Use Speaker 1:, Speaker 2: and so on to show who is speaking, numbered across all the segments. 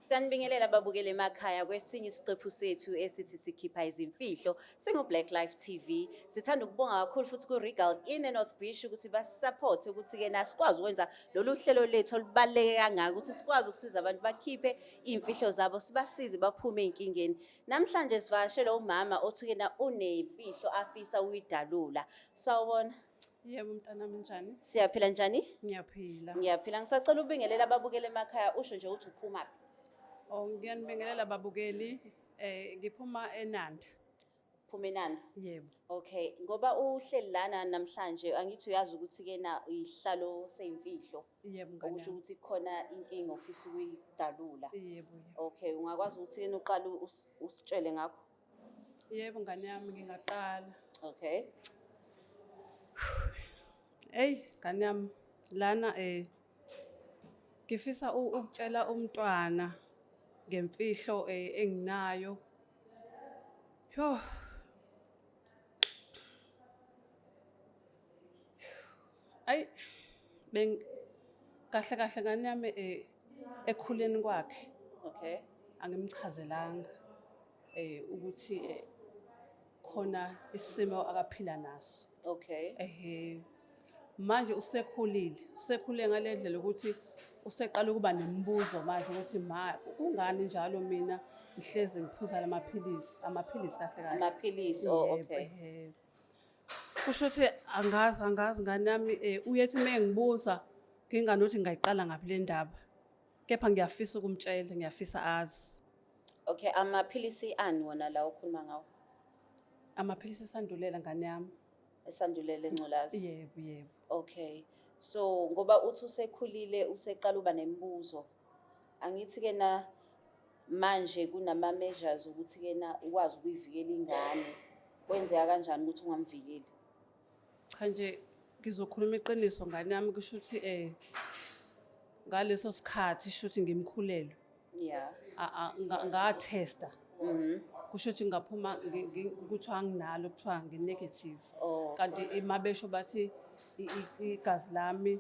Speaker 1: Siyanibingelela babukele emakhaya kwesinye isiqephu sethu esithi sikhipha izimfihlo singu-Black Life TV. Sithanda ukubonga kakhulu futhi ku-Regal Inn eNorth Beach ukuthi basisupport ukuthi-ke na sikwazi ukwenza lolu hlelo lethu olubaluleke kangaka ukuthi sikwazi ukusiza abantu bakhiphe iy'mfihlo zabo sibasize baphume ey'nkingeni. Namhlanje sivakashele umama othi-ke na unemfihlo afisa ukuyidalula. Sawubona.
Speaker 2: Yebo mntanami, njani?
Speaker 1: Siyaphila, njani?
Speaker 2: Ngiyaphila.
Speaker 1: Ngiyaphila. Ngisacela ubingelela ababukele emakhaya usho nje ukuthi uphumaphi.
Speaker 2: Oh, ngiyanibingelela babukeli. Ngiphuma eNanda.
Speaker 1: Phuma eNanda.
Speaker 2: Yebo.
Speaker 1: Okay, ngoba uhleli lana namhlanje angithi uyazi ukuthi ke na isihlalo seyimfihlo.
Speaker 2: Yebo ngane
Speaker 1: Okusho
Speaker 2: yami.
Speaker 1: ukuthi khona inkinga ofisa ukuyidalula.
Speaker 2: Yebo.
Speaker 1: Okay, ungakwazi ukuthi ke uqale usitshele ngakho?
Speaker 2: Yebo ngane yami, ngingaqala.
Speaker 1: Okay.
Speaker 2: Hey ngane yami, lana ngifisa ukutshela umntwana ngemfihlo enginayo. Yo. Ayi, beng kahle kahle ngane yami, ekhuleni kwakhe angimchazelanga ukuthi khona isimo akaphila naso. Ehe. Manje usekhulile, usekhule ngale ndlela ukuthi useqala ukuba nemibuzo manje ukuthi ma kungani njalo mina ngihlezi ngiphuza lamaphilisi, amaphilisi kahle kahle.
Speaker 1: Amaphilisi, oh.
Speaker 2: Yebo, ehe. Kusho ukuthi angazi ngane yami, uyethi uma engibuza nginganothi ngingayiqala ngaphi le ndaba. Kepha ngiyafisa ukumtshela, ngiyafisa azi.
Speaker 1: Okay, amaphilisi ani wona la okhuluma ngawo?
Speaker 2: Amaphilisi esandulela ngane yami.
Speaker 1: Esandulela engculazi.
Speaker 2: Yebo.
Speaker 1: Okay. So ngoba uthi usekhulile useqala uba nemibuzo. Angithi ke na manje kunama measures ukuthi ke na ukwazi ukuyivikela ingane. Kwenzeka kanjani ukuthi ungamvikeli?
Speaker 2: Cha nje ngizokhuluma iqiniso ngane yami, kusho ukuthi ngaleso sikhathi shuthi ngimkhulelwe. Nga-testa. Kusho ukuthi ngaphuma kuthiwa anginalo, kuthiwa ngi-negative. Kanti imabesho bathi igazi lami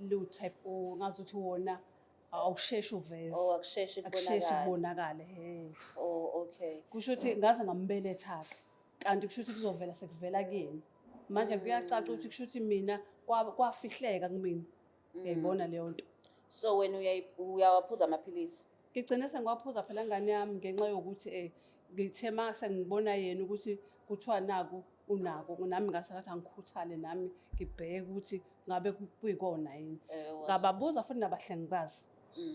Speaker 2: liwu-type O, ngazuthi wona awusheshi uveze.
Speaker 1: Oh, akusheshi
Speaker 2: Akusheshi
Speaker 1: kubonakale.
Speaker 2: kubonakale, he.
Speaker 1: Oh, okay.
Speaker 2: Kusho ukuthi ngaze ngambeletha-ke. Kanti kusho ukuthi kuzovela sekuvela kuyena. Manje kuyacaca ukuthi kusho ukuthi mina kwafihleka kumina. Uyayibona leyo nto.
Speaker 1: So wena uyawaphuza amaphilisi?
Speaker 2: Ngigcine sengiwaphuza phela ngane yami ngenxa yokuthi ngithe mase ngibona yena ukuthi kuthiwa naku unako, nami ngase ngathi angikhuthale nami ngibheke ukuthi ngabe kuyikona yini. Ngababuza futhi nabahlengikazi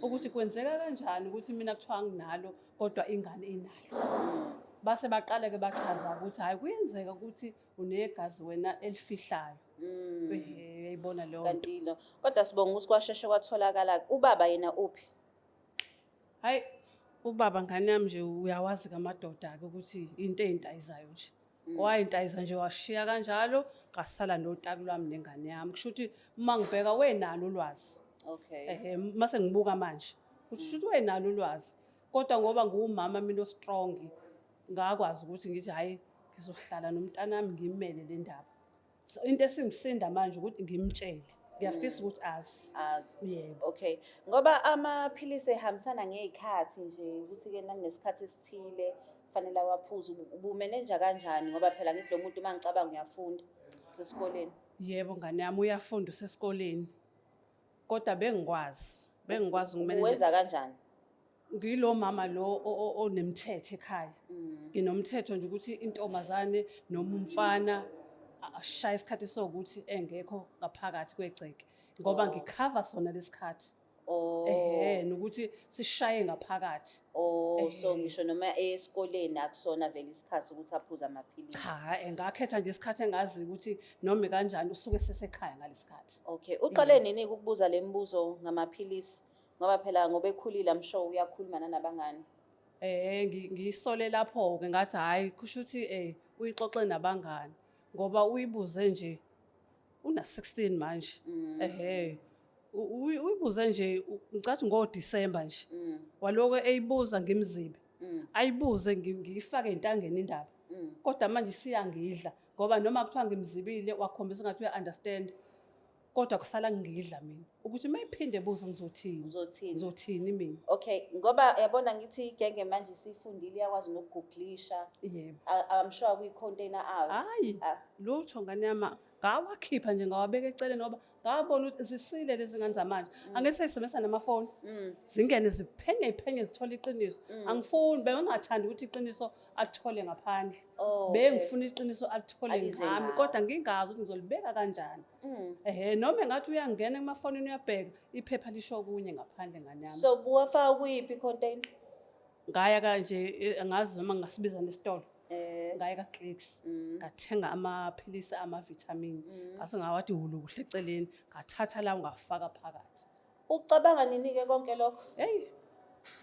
Speaker 2: ukuthi kwenzeka kanjani ukuthi mina kuthiwa anginalo kodwa ingane inalo. Base baqale-ke bachaza ukuthi hhayi kuyenzeka ukuthi unegazi wena elifihlayo. Ehhe, uyayibona leyo nto.
Speaker 1: Kanti lo. Kodwa sibonga ukuthi kwasheshe kwatholakala. Ubaba yena uphi?
Speaker 2: Hhayi, ubaba ngane yami nje uyawazi-ke amadoda-ke ukuthi into eyintayizayo nje. Wayintayiza nje washiya kanjalo, ngasala notaku lwami nengane yami. Kusho ukuthi uma ngibheka wenalo ulwazi. Ehhe, mase ngibuka manje, kusho ukuthi wenalo ulwazi. Kodwa ngoba nguwumama mina o-strong, ngakwazi ukuthi ngithi hhayi ngizohlala nomntanami ngimele le ndaba. So into esingisinda manje ukuthi ngimtshele. Ngiyafisa ukuthi azi.
Speaker 1: Azi.
Speaker 2: Yebo.
Speaker 1: Okay. Ngoba amaphilisi ehambisana ngey'khathi nje ukuthi ke nakunesikhathi esithile fanele awaphuze, ubumenenja kanjani ngoba phela ngithi lo muntu uma ngicabanga uyafunda usesikoleni.
Speaker 2: Yebo ngane yami uyafunda usesikoleni. Kodwa bengikwazi, bengikwazi ukumenenja.
Speaker 1: Wenza kanjani?
Speaker 2: Ngilo mama lo onemthetho ekhaya. Nginomthetho nje ukuthi intombazane noma umfana ashaye isikhathi sokuthi engekho ngaphakathi kwegceke ngoba ngikhava sona lesikhathi. Ehhe, nokuthi sishaye ngaphakathi.
Speaker 1: Oh, so ngisho noma esikoleni akusona vele isikhathi ukuthi aphuze amaphilisi.
Speaker 2: Cha, ngakhetha nje isikhathi engazi ukuthi noma kanjani usuke sesekhaya ngalesikhathi.
Speaker 1: Okay, uqale nini ukubuza le mibuzo ngamaphilisi? Ngoba phela ngoba ekhulile I'm sure uyakhuluma nanabangani.
Speaker 2: Ngiyisole lapho-ke ngathi hhayi kusho ukuthi uyixoxe nabangani ngoba uyibuze nje una 16 manje. Ehhe. Uyibuze nje ngicathi ngo December nje. Waloko eyibuza ngimzibe. Ayibuze ngiyifake entangeni indaba. Kodwa manje siyangidla ngoba noma kuthiwa ngimzibile wakhombisa ngathi uya understand. Kodwa kusala ngidla mina ukuthi uma iphinde ebuza ngizothini.
Speaker 1: Uzothini?
Speaker 2: Ngizothini mina?
Speaker 1: Okay, ngoba yabona ngithi igenge manje isifundile, iyakwazi nokuguglisha.
Speaker 2: Yebo.
Speaker 1: I'm sure kwi-container ayo.
Speaker 2: Hayi,
Speaker 1: Ah.
Speaker 2: lutho ngane yami, ngawakhipha nje ngawabeka eceleni ngoba ngabona ukuthi zisile lezi ngane zamanje. Angithi seyisebenzisa namafoni. Zingene ziphenye iphenye zithole iqiniso. Angifuni, bengingathandi ukuthi iqiniso athole ngaphandle.
Speaker 1: Oh, okay.
Speaker 2: Bengifuna iqiniso alithole
Speaker 1: Alize
Speaker 2: ngami,
Speaker 1: ngawe.
Speaker 2: kodwa ngingazi ukuthi ngizolibeka kanjani. Ehhe, noma engathi uyangena emafonini uyabheka, iphepha lisho okunye ngaphandle ngane yami.
Speaker 1: So buwafaka kuyiphi i-container?
Speaker 2: Ngaya kanje, angazi noma ngingasibiza nesitolo. Ngaya ka-Clicks, ngathenga amaphilisi amavithamini, ngase ngawathi wulu kuhle eceleni, ngathatha lawo ngafaka phakathi.
Speaker 1: Ucabanga nini-ke konke lokho?
Speaker 2: Hey,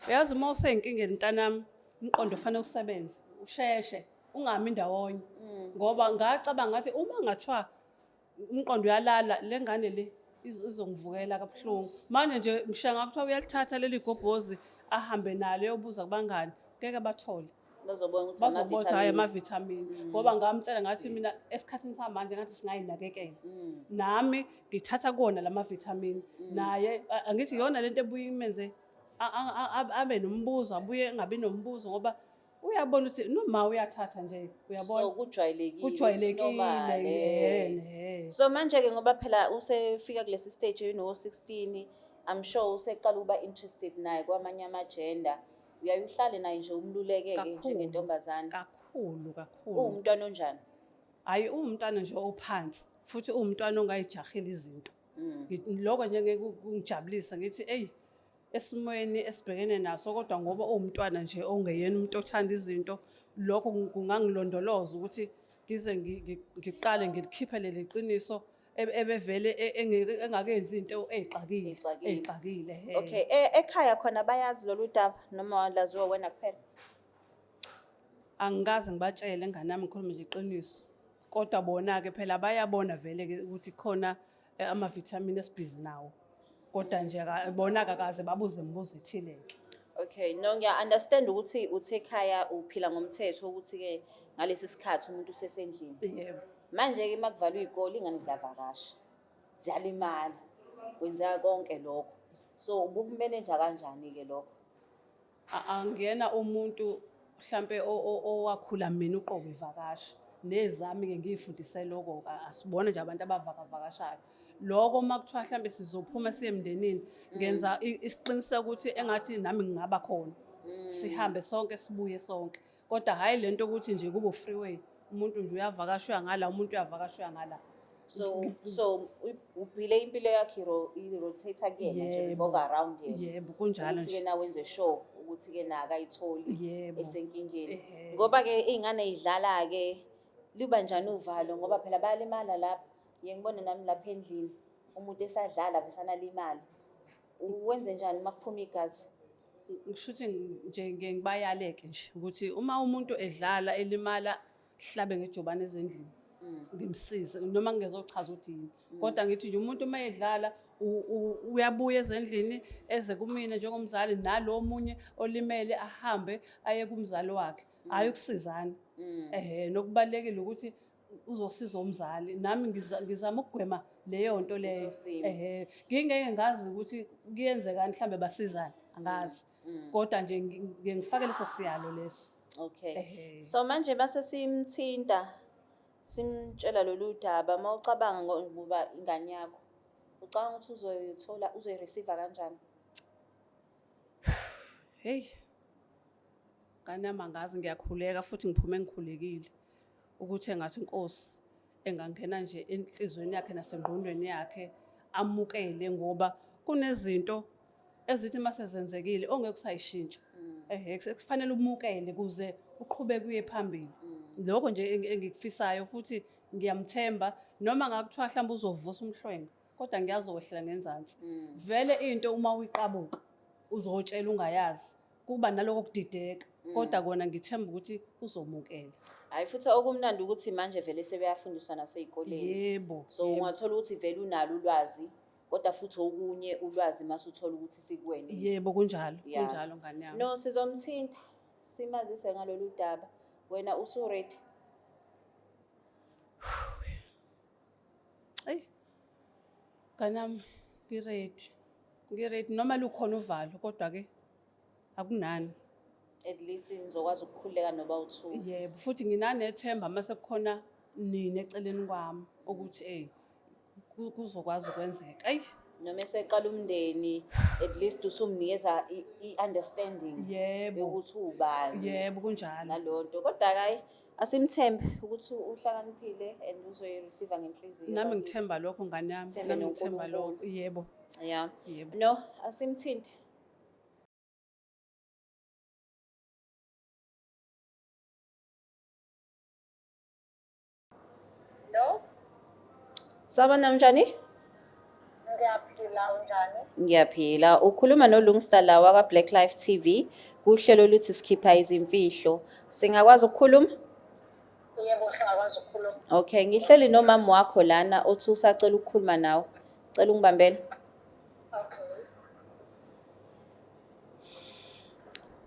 Speaker 2: uyazi uma useyinkingeni mntanami, umqondo ufanele usebenze, usheshe, ungami ndawonye. Ngoba ngacabanga ngathi uma ngathiwa umqondo uyalala, le ngane le izongivukela kabuhlungu. Manje nje ngishiya ngakuthiwa uyalithatha leli gobhozi ahambe nalo eyobuza kubangani, ngeke bathole.
Speaker 1: Bazobona ukuthi
Speaker 2: Bazobona ukuthi hhayi
Speaker 1: amavithamini.
Speaker 2: amavithamini. Ngoba ngamtshela ngathi mina esikhathini samanje ngathi singayinakekela. Nami ngithatha kuwona la mavithamini. Naye angithi iyona lento ebuye imenze abe nombuzo, abuye engabi nombuzo ngoba uyabona ukuthi noma uyathatha nje, uyabona.
Speaker 1: So kujwayelekile,
Speaker 2: Kujwayelekile,
Speaker 1: it's normal,
Speaker 2: yena.
Speaker 1: So manje-ke ngoba phela usefika kulesi stage no-16, I'm sure useqala ukuba interested naye kwamanye amagender. Uyaye uhlale naye nje umluleke-ke
Speaker 2: Kakhulu.
Speaker 1: njengentombazane.
Speaker 2: Kakhulu, kakhulu.
Speaker 1: Uwumntwana onjani?
Speaker 2: Hhayi, uwumntwana nje ophansi, futhi uwumntwana ongayijahile izinto. Lokho nje ngeke kungijabulise, ngithi eyi esimweni esibhekene naso, kodwa ngoba uwumntwana nje ongeyena umuntu othanda izinto, lokho kungangilondoloza ukuthi ngize ngiqale ngilikhiphe leli qiniso ebevele engakenzi into eyixakile,
Speaker 1: Eyixakile.
Speaker 2: eyixakile, he.
Speaker 1: Okay, ekhaya khona bayazi lolu daba noma laziwa wena kuphela?
Speaker 2: Angikaze ngibatshele ngane yami, ngikhulume nje iqiniso. Kodwa bona-ke phela bayabona vele-ke ukuthi khona amavithamini esibhizi nawo. Kodwa nje bona-ke akaze babuze imibuzo ethile-ke.
Speaker 1: Okay, no, ngiya-understand ukuthi uthe ekhaya uphila ngomthetho ukuthi-ke ngalesi sikhathi umuntu usesendlini.
Speaker 2: Yebo.
Speaker 1: Manje-ke uma kuvalwa iy'kole, iy'ngane ziyavakasha, ziyalimala, kwenzeka konke lokho. So ubukumeneja kanjani-ke lokho?
Speaker 2: Angiyena umuntu mhlampe owakhula mina uqobo evakasha. Nezami-ke ngiy'fundise lokho, asibone nje abantu abavakavakashayo. Lokho uma kuthiwa mhlampe sizophuma siye emndenini, ngenza isiqiniseko ukuthi engathi nami ngingaba khona. Sihambe sonke, sibuye sonke. Kodwa hhayi lento ukuthi nje kube freeway, umuntu nje uyavakasha uya ngala, umuntu uyavakasha uya ngala.
Speaker 1: So uphile impilo yakhe i-rotate kuyena nje,
Speaker 2: Yebo.
Speaker 1: revolve around yena.
Speaker 2: Yebo, kunjalo
Speaker 1: Ukuthi-ke
Speaker 2: nje.
Speaker 1: na wenze sure ukuthi-ke na akayitholi
Speaker 2: Yebo.
Speaker 1: esenkingeni.
Speaker 2: Ehhe.
Speaker 1: Ngoba-ke iy'ngane y'dlala-ke, liba njani uvalo ngoba phela bayalimala lapha. Ngiye ngibone nami lapha endlini umuntu esadlala besanalimala. Wenze njani uma kuphuma igazi?
Speaker 2: Ngisho ukuthi nje ngiye ngibayaleke nje ukuthi uma umuntu edlala elimala, hlabe ngejubane ezindlini. Ngimsize noma ngingezochaza ukuthi yini. Kodwa ngithi nje umuntu uma edlala uyabuya ezendlini eze kumina njengomzali, nalo omunye olimele ahambe aye kumzali wakhe. Hhayi ukusizana. Ehhe, nokubalulekile ukuthi uzosiza umzali. Nami ngizama ukugwema leyo nto leyo.
Speaker 1: Leso simo.
Speaker 2: Ehhe, ngingeke ngazi ukuthi kuyenzekani mhlambe basizane, angazi. Kodwa nje ngiye ngifake leso siyalo leso.
Speaker 1: Okay.
Speaker 2: Ehhe.
Speaker 1: So manje base simthinta, simtshela lolu daba, uma ucabanga ngokuba ingane yakho, ucabanga ukuthi uzoyithola, uzoyireceive kanjani?
Speaker 2: Hey. Ngane yami angazi, ngiyakhuleka futhi ngiphume ngikhulekile ukuthi engathi inkosi engangena nje enhliziyweni yakhe nasengqondweni yakhe amukele, ngoba kunezinto ezithi uma sezenzekile ongeke usayishintsha. Ehhe, kufanele umukele ukuze uqhubeke uye phambili. Lokho nje engikufisayo futhi ngiyamthemba, noma ngakuthiwa mhlawumbe uzovusa umhlwenga, kodwa ngiyazi uzokwehlela ngenzansi. Vele into uma uyiqabuka uzotshela ungayazi, kuba naloko kudideka, kodwa kona ngithemba ukuthi uzomukela.
Speaker 1: Hayi, futhi okumnandi ukuthi manje vele sebeyafundiswa nasey'koleni.
Speaker 2: Yebo,
Speaker 1: So
Speaker 2: yebo.
Speaker 1: ungathola ukuthi vele unalo ulwazi, kodwa futhi okunye ulwazi mase uthola ukuthi sikuwena.
Speaker 2: Yebo, kunjalo, kunjalo ngane yami.
Speaker 1: No, sizomthinta simazise ngalolu daba. Wena usu-ready?
Speaker 2: Eyi. Ngane yami, ngi-ready. Ngi-ready noma lukhona uvalo kodwa-ke akunani.
Speaker 1: At least nizokwazi ukukhululeka noba u-two.
Speaker 2: Yebo, futhi nginanethemba mase kukhona nina eceleni kwami ukuthi kuzokwazi ukwenzeka. Ayi,
Speaker 1: Noma eseqala umndeni, at least usumnikeza i-understanding
Speaker 2: yebo.
Speaker 1: yokuthi uwubani.
Speaker 2: Yebo, kunjalo.
Speaker 1: Naleyo nto. Kodwa hhayi, asimthembe ukuthi uhlakaniphile and uzoyi-receive ngenhliziyo.
Speaker 2: Nami
Speaker 1: bakithi.
Speaker 2: ngithemba lokho ngane yami.
Speaker 1: Sithembe
Speaker 2: Nami ngithemba
Speaker 1: noNkulunkulu.
Speaker 2: lokho. Yebo.
Speaker 1: Yeah.
Speaker 2: Yebo.
Speaker 1: No, asimthinte.
Speaker 3: Hello,
Speaker 1: Sawubona, unjani?
Speaker 3: ngiyaphila, unjani?
Speaker 1: Ngiyaphila. Ukhuluma noLungsta la waka Black Life TV kuhlelo oluthi sikhipha izimfihlo. Singakwazi ukukhuluma?
Speaker 3: Yebo, singakwazi ukukhuluma.
Speaker 1: Okay, ngihleli nomama wakho lana othi usacela ukukhuluma nawe. Cela ungibambele.
Speaker 3: Okay.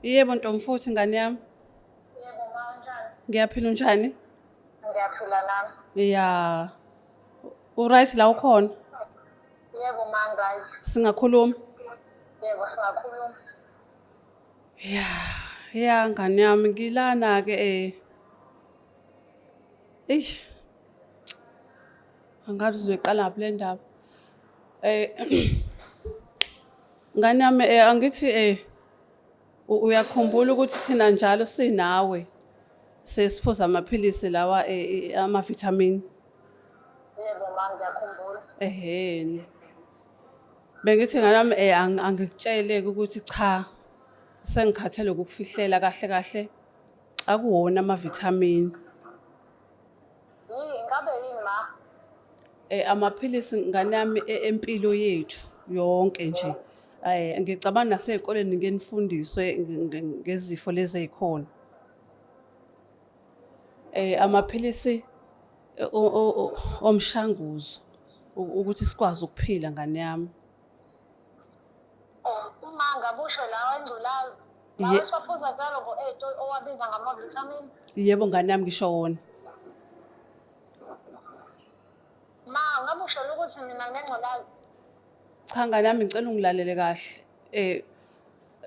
Speaker 2: Yebo ntombi futhi ngane yami.
Speaker 3: Yebo, ma, unjani?
Speaker 2: Ngiyaphila, unjani?
Speaker 3: Ngiyaphila nami.
Speaker 2: Ya. U-right la ukhona?
Speaker 3: Yebo, ma, right.
Speaker 2: Singakhuluma?
Speaker 3: Yebo, singakhuluma.
Speaker 2: Ya, ya ngane yami ngilana ke Eish. Angazi uzoyiqala ngaphi le ndaba. Ngane yami angithi uyakhumbula ukuthi thina njalo sinawe sesiphuza amaphilisi lawa ama-vitamin.
Speaker 3: Yebo, ma, ngiyakhumbula.
Speaker 2: Ehhe. Bengithi ngane yami angikutshele ukuthi cha, sengikhathele ukukufihlela kahle kahle akuwona ama-vitamin.
Speaker 3: Yini, ngabe yini ma?
Speaker 2: Amaphilisi ngane yami empilo yethu yonke nje. Ngicabanga nasey'koleni ngike nifundiswe ngezifo lezi ey'khona. Amaphilisi omshanguzo ukuthi sikwazi ukuphila ngane yami.
Speaker 3: Oh, uma ngabe usho lawa engculazi, lawa esiwaphuza njalo ngo-8 owabiza ngama-vitamin?
Speaker 2: Yebo ngane yami, ngisho wona.
Speaker 3: Ma, ngabe usho ukuthi mina nginengculazi?
Speaker 2: Cha ngane yami, ngicela ungilalele kahle.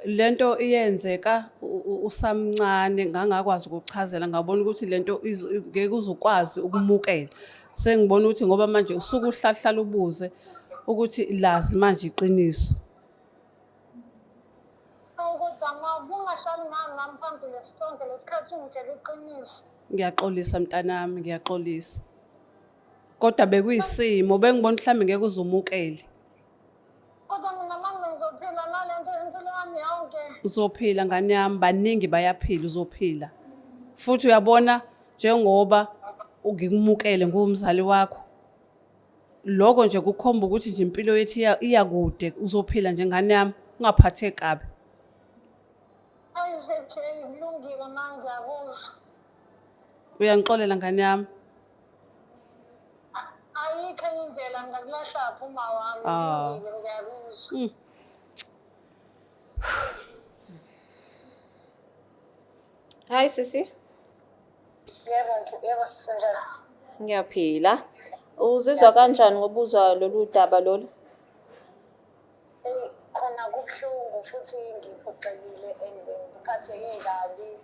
Speaker 2: Lento iyenzeka usamncane, ngangakwazi ukukuchazela, ngabona ukuthi lento ngeke uzukwazi ukumukela. Sengibona ukuthi ngoba manje usuke uhlahlala ubuze ukuthi lazi manje iqiniso.
Speaker 3: Awu kodwa ma, kungahlali nami nami phansi lesonke lesikhathi ungitshela iqiniso.
Speaker 2: Ngiyaxolisa mntanami, ngiyaxolisa. Kodwa bekuyisimo, bengibona mhlawumbe ngeke uzumukele.
Speaker 3: Kodwa mina manje ngizophila nalento impilo yami yonke.
Speaker 2: Uzophila ngane yami, baningi bayaphila, uzophila. Futhi uyabona njengoba ngikumukele ngumzali wakho, lokho nje kukhomba ukuthi nje impilo yethu iya kude, uzophila nje ngane yami, ungaphatheki kabi.
Speaker 3: Ayi Zethe, kulungile ma, ngiyakuzwa.
Speaker 2: Uyangixolela ngane yami?
Speaker 3: Ayikho enye indlela, ngingakulahla phi uma wami? Kulungile, ngiyakuzwa.
Speaker 1: Hi sisi.
Speaker 3: Yebo, yebo sisi, njani?
Speaker 1: Ngiyaphila. Uzizwa kanjani ngobuzwa lolu daba lolu?
Speaker 3: Eyi, khona kubuhlungu futhi ngiphoxekile and ngiphatheke kabi.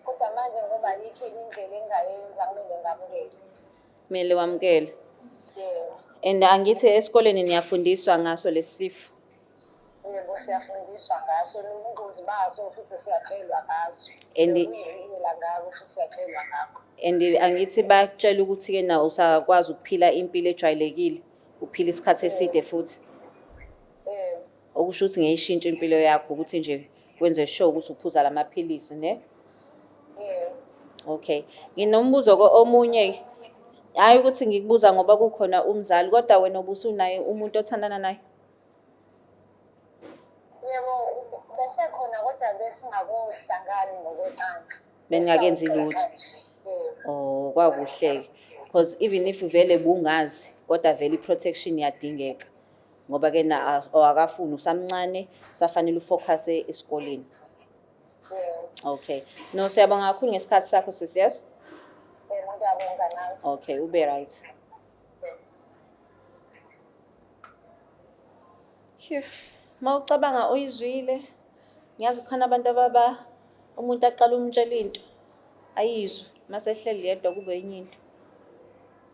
Speaker 3: Kodwa manje ngoba ayikho enye indlela engingayenza, kumele ngamukele.
Speaker 1: Kumele wamukele.
Speaker 3: Yebo.
Speaker 1: And angithi esikoleni niyafundiswa ngaso lesi sifo?
Speaker 3: Yebo, siyafundiswa ngaso, nobungozi baso futhi siyatshelwa ngaso.
Speaker 1: And
Speaker 3: Nokuyivikela ngako futhi siyatshelwa ngakho.
Speaker 1: And angithi bayakutshela ukuthi-ke na usakwazi ukuphila impilo ejwayelekile, uphila isikhathi eside futhi.
Speaker 3: Yebo.
Speaker 1: Okusho ukuthi ngeyishintshe impilo yakho ukuthi nje wenze sure ukuthi uphuza lamaphilisi, ne?
Speaker 3: Yebo.
Speaker 1: Okay. Nginombuzo ko omunye. Hayi ukuthi ngikubuza ngoba kukhona umzali, kodwa wena ubusunaye umuntu othandana naye?
Speaker 3: Yebo, bese khona kodwa besingakohlangani ngokocansi.
Speaker 1: Beningakenzi lutho.
Speaker 3: Yebo.
Speaker 1: Oh, kwakuhle-ke. Because even if vele bungazi, kodwa vele i-protection iyadingeka. Ngoba ke na akafuni usamncane, usafanele ufocus esikoleni.
Speaker 3: Yebo.
Speaker 1: Okay. No, siyabonga kakhulu ngesikhathi sakho sisi, yezwa?
Speaker 3: Yebo, ngiyabonga nami.
Speaker 1: Okay, ube right. Phew. Uma ucabanga uyizwile, ngiyazi khona abantu ababa umuntu aqala umtshela into ayizwe mase ehleli yedwa kube enye into.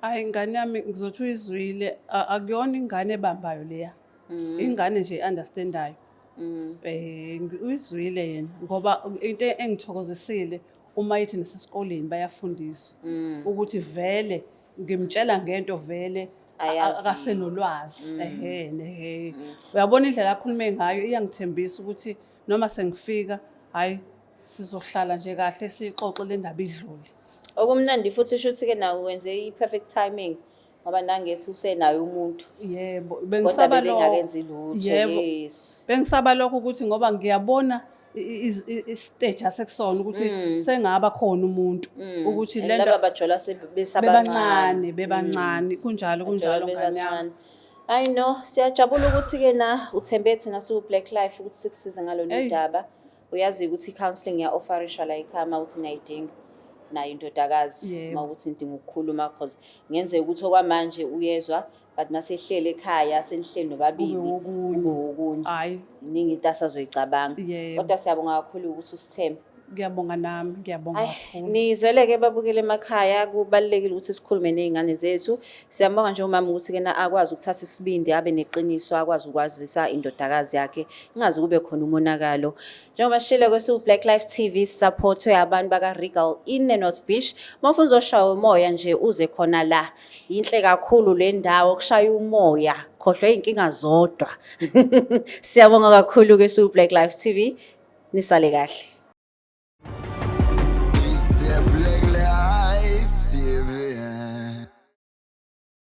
Speaker 2: Hayi ingane yami ngizothi uyizwile akuyona ingane ebambayo leya. Ingane nje i-understandayo. Uyizwile yena ngoba into engithokozisile uma ethi nasesikoleni bayafundiswa ukuthi vele ngimtshela ngento vele
Speaker 1: Ayaziyo.
Speaker 2: akasenolwazi. Ehhe nehe. Uyabona indlela akhulume ngayo iyangithembisa ukuthi noma sengifika hayi sizohlala nje kahle siyixoxe le ndaba idlule.
Speaker 1: Okumnandi futhi shuthi ke nawe wenze i-perfect timing ngoba nangethi usenaye umuntu.
Speaker 2: Yebo,
Speaker 1: Kodwa
Speaker 2: bengisaba lokho.
Speaker 1: bebengakenzi lutho.
Speaker 2: Yebo.
Speaker 1: Yes.
Speaker 2: Bengisaba lokho ukuthi ngoba ngiyabona i-stage asekusona ukuthi sengaba khona umuntu ukuthi
Speaker 1: And
Speaker 2: le
Speaker 1: laba
Speaker 2: nto
Speaker 1: bajola besabancane.
Speaker 2: bebancane bebancane kunjalo kunjalo ngane yami.
Speaker 1: I know, siyajabula ukuthi-ke na uthembe thina siwu-Black Life ukuthi sikusize ngalolu
Speaker 2: Eyi.
Speaker 1: daba. Uyazi ukuthi i-counselling iya-offerishwa la ekhaya uma ukuthi niyayidinga nayo indodakazi
Speaker 2: Yebo.
Speaker 1: uma ukuthi nidinga ukukhuluma cause kungenzeka ukuthi okwamanje uyezwa but masehleli ekhaya senihleli nobabili
Speaker 2: Kube wokunye.
Speaker 1: kube wokunye.
Speaker 2: Hhayi.
Speaker 1: Iningi into asazoyicabanga.
Speaker 2: Yebo.
Speaker 1: Kodwa siyabonga kakhulu ukuthi usithembe.
Speaker 2: Ngiyabonga nami, ngiyabonga
Speaker 1: Ay,
Speaker 2: kakhulu.
Speaker 1: nizwele-ke babukele emakhaya kubalulekile ukuthi sikhulume ney'ngane zethu. Siyambonga nje umama ukuthi kena akwazi ukuthatha isibindi abe neqiniso akwazi ukwazisa indodakazi yakhe kungaze kube khona umonakalo. Njengoba sishilo ke siwu-Black Life TV sisaphothwe abantu baka-Regal Inn eNorth Beach. Uma ufuna uzoshaya umoya nje uze khona la. Yinhle kakhulu le ndawo kushaya umoya, khohlwa iy'nkinga zodwa. Siyabonga kakhulu ke siwu-Black Life TV. Nisale kahle.